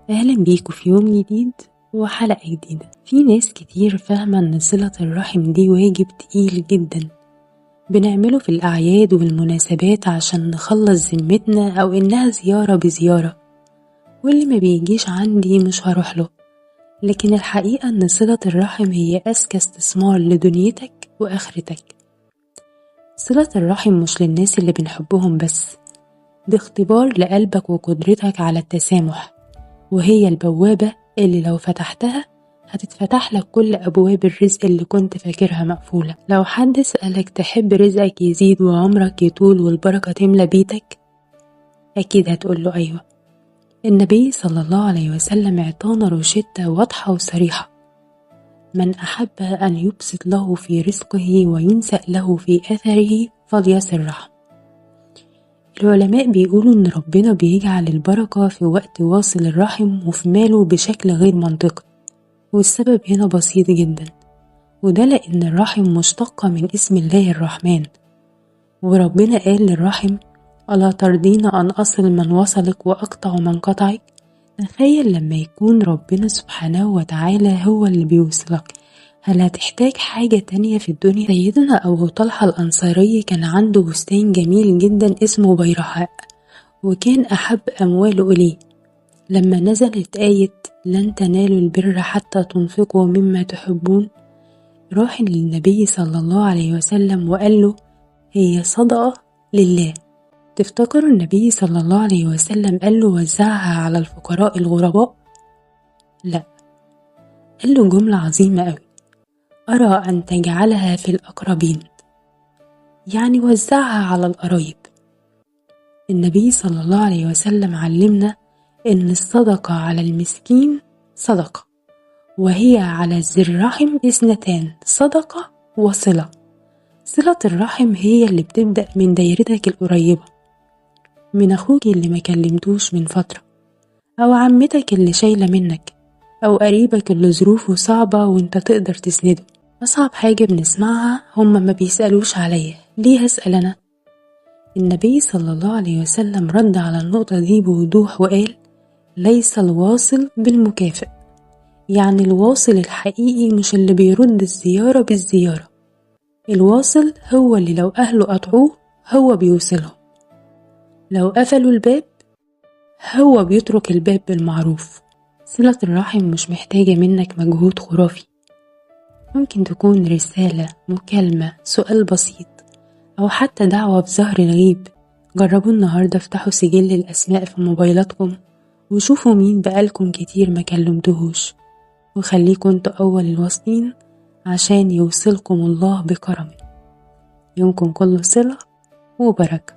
أهلا بيكم في يوم جديد وحلقة جديدة. في ناس كتير فاهمة أن صلة الرحم دي واجب تقيل جدا بنعمله في الأعياد والمناسبات عشان نخلص ذمتنا، أو إنها زيارة بزيارة، واللي ما بيجيش عندي مش هروح له. لكن الحقيقة أن صلة الرحم هي أذكى استثمار لدنيتك وآخرتك. صلة الرحم مش للناس اللي بنحبهم بس، ده اختبار لقلبك وقدرتك على التسامح، وهي البوابة اللي لو فتحتها هتتفتح لك كل أبواب الرزق اللي كنت فاكرها مقفولة. لو حد سألك تحب رزقك يزيد وعمرك يطول والبركة تملى بيتك، أكيد هتقوله أيوة. النبي صلى الله عليه وسلم اعطانا روشتة واضحة وصريحة: من أحب أن يبسط له في رزقه وينسأ له في أثره فليصل رحمه. العلماء بيقولوا إن ربنا بيجعل البركة في وقت واصل الرحم وفي ماله بشكل غير منطقي، والسبب هنا بسيط جدا، وده لأن الرحم مشتقة من اسم الله الرحمن، وربنا قال للرحم: ألا ترضين أن أصل من وصلك وأقطع من قطعك؟ تخيل لما يكون ربنا سبحانه وتعالى هو اللي بيوصلك، هل هتحتاج حاجة تانية في الدنيا؟ سيدنا أبو طلحة الأنصاري كان عنده بستان جميل جدا اسمه بيرحاء، وكان أحب أمواله إليه. لما نزلت آية لن تنالوا البر حتى تنفقوا مما تحبون، راح للنبي صلى الله عليه وسلم وقال له: هي صدقة لله. تفتكروا النبي صلى الله عليه وسلم قال له وزعها على الفقراء الغرباء؟ لا، قال له جملة عظيمة قوي: أرى أن تجعلها في الأقربين، يعني وزعها على القرايب. النبي صلى الله عليه وسلم علمنا إن الصدقة على المسكين صدقة، وهي على ذي الرحم اثنتان، صدقة وصلة. صلة الرحم هي اللي بتبدأ من دايرتك القريبة، من أخوك اللي ما كلمتوش من فترة، أو عمتك اللي شايلة منك، أو قريبك اللي ظروفه صعبة وانت تقدر تسنده. أصعب حاجة بنسمعها: هما ما بيسألوش عليا، ليه هسأل أنا؟ النبي صلى الله عليه وسلم رد على النقطة دي بوضوح وقال: ليس الواصل بالمكافئ. يعني الواصل الحقيقي مش اللي بيرد الزيارة بالزيارة، الواصل هو اللي لو أهله قطعوه هو بيوصلهم، لو قفلوا الباب هو بيترك الباب بالمعروف. صلة الرحم مش محتاجة منك مجهود خرافي، ممكن تكون رسالة، مكالمة، سؤال بسيط، أو حتى دعوة بظهر الغيب. جربوا النهاردة، افتحوا سجل الأسماء في موبايلاتكم وشوفوا مين بقالكم كتير ما كلمتهوش، وخليكم انتوا أول الواصلين عشان يوصلكم الله بكرمه. يومكم كله صلة وبركة.